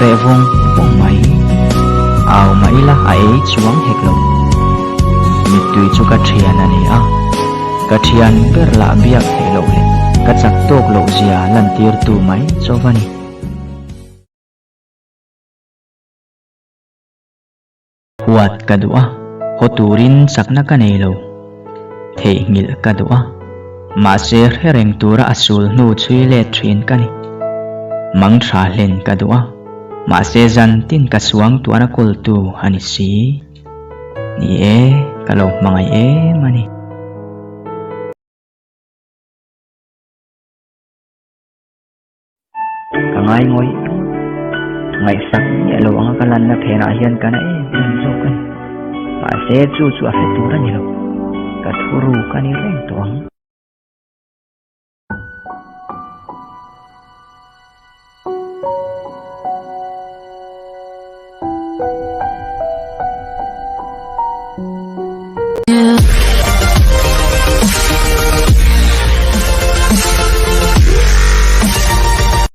reh vawng vawng mai. Au mah ila a ei chuang hek lo. Mittui chu ka thian a ni a, ka thian ber lah biak theih loh leh ka chak tawk loh zia lantirtu mai chauh a ni. Huat ka duh a, haw turin chakna ka nei lo. Theihnghilh ka duh a, mahse hre reng tura a sul hnu chhui let thin ka ni. Mang tha hlen ka duh a, mahse zan tin ka suang tuahna kawltu a ni si. Ni e, ka lo hmangaih em a ni. Ka ngai ngawih ngawih. Ngaihsak miah lo anga ka lanna phenah hian ka na em em zawk a ni. Mahse chu chu a hre tur a ni lo. Ka thuruk a ni reng tawh ang.